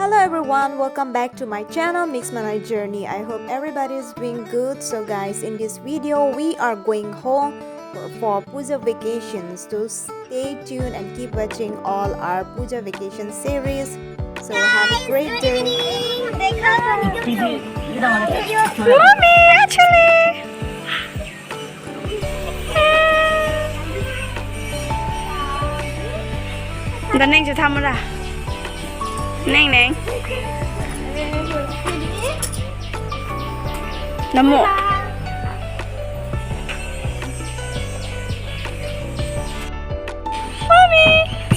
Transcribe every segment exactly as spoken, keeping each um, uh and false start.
Hello everyone, welcome back to my channel Mix Manai Journey. I hope everybody is doing good. So guys, in this video we are going home for, for puja vacations. So stay tuned and keep watching all our puja vacation series. So have a great day. Mommy, actually. Dah neng chetha mura. Neng, neng. Namo. Mommy,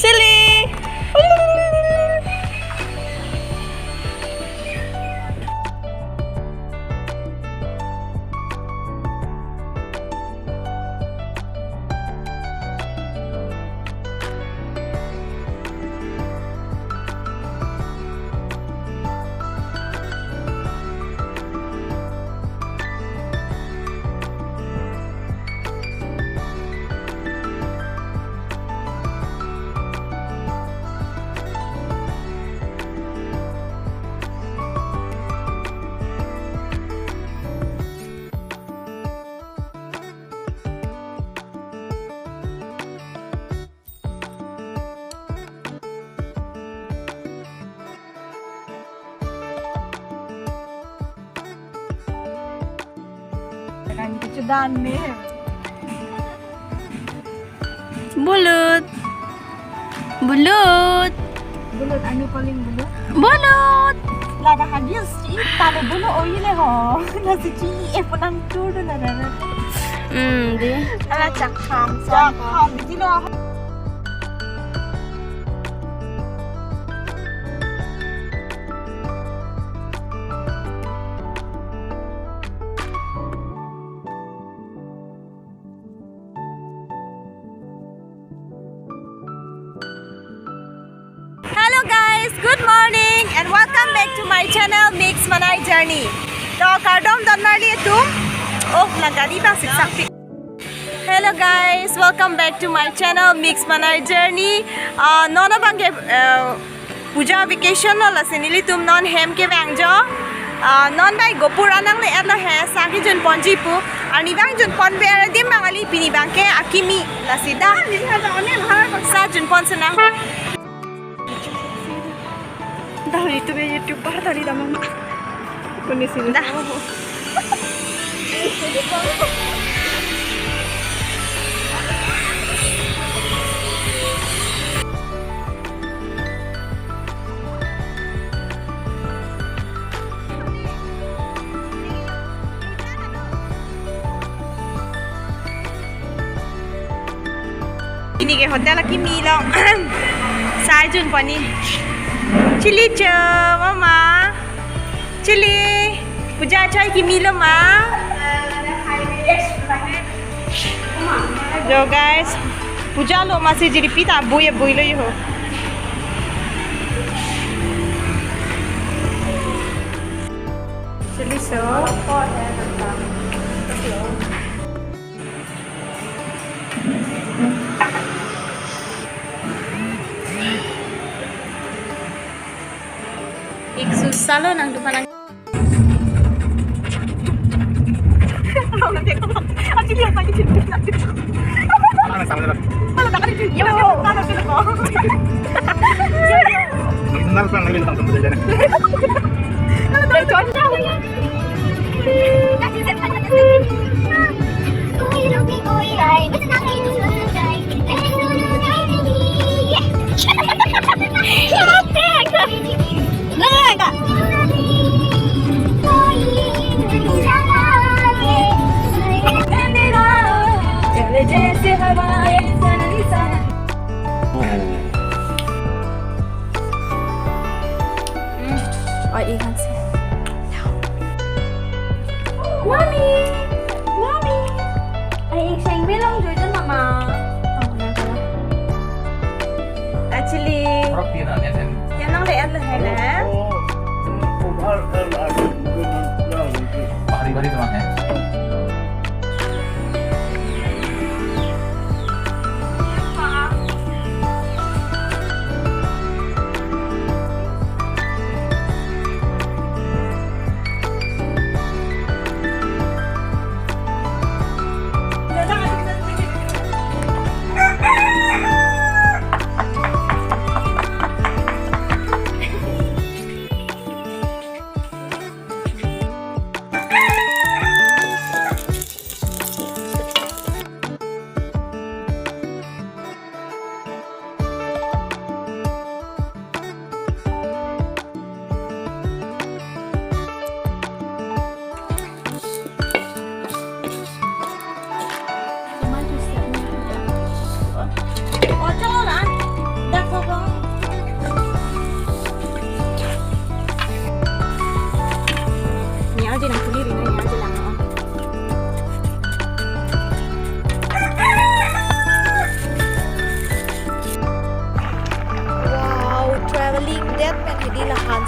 Chili. Kan kechudan nih. Bulut. Bulut. Bulut, are you calling Bulut? Bulut. Lada hadis ci talo Bulut, oh, ini ho. Nasi ci e punang tur do na na. Hmm, di. Ala chak ham, chak ham, di lo. Hello guys, good morning and welcome back to my channel Mix Manai Journey. To kardom don marli atum. Oh, la gari bang siksak pik. Hello guys, welcome back to my channel Mix Manai Journey. Uh, non abang ke, uh, puja vacation lo, lasi nelitum non hem kevang jo. Ah, non bai Gopur anang le-et lo he, sangke junponji pu. Arni bang junpon ber adim bang kali, pini bang ke akimi lasi dah. Sa junpon senang. Dah itu be YouTuber tadi dah mama. Kondisi dah. Pini ke hotel akimi lo. Sa junpon ni. Chili cho, mama. Chili, puja chai kimi lo ma? Jo guys, puja lo ma si jiripi ta bui bui lo yo. Chili so. Ik susah lo nang dukan nang. Ano, sama na lang. Ano, taka ni Jun? Yo. Ano, taka ni Jun? Yo. Personal pa ang naging tangtang sa dyan. Ano, taka ni Jun? Oi, ikan sih. Mommy! Mommy! Ay, ik seng belong joy dun, mama. Oh, na pala. Actually, Rock di na, yan, yan. Yan ang lahat lahat na. Bahari-bahari naman, eh.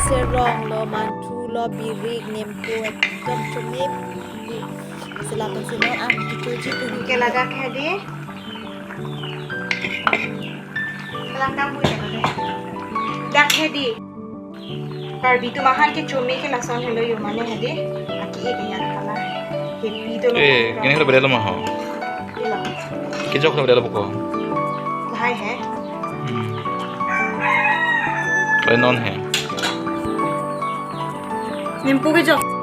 Serong lo, manthu lo, birik, nempo, ekdom chome. Selapan sino an kechoji tu ke ladak hedi. Ladak kamu ya, ladak. Dak hedi. Karbi atum aphan kechome ke lason helo yo mane hedi. Aki ek ya kala. Hepi do lo. Eh, kene helo berelo ma ho. Ilo. Kejok helo berelo buko. Lahai he. Hmm. Oi non he. Nempo kejok.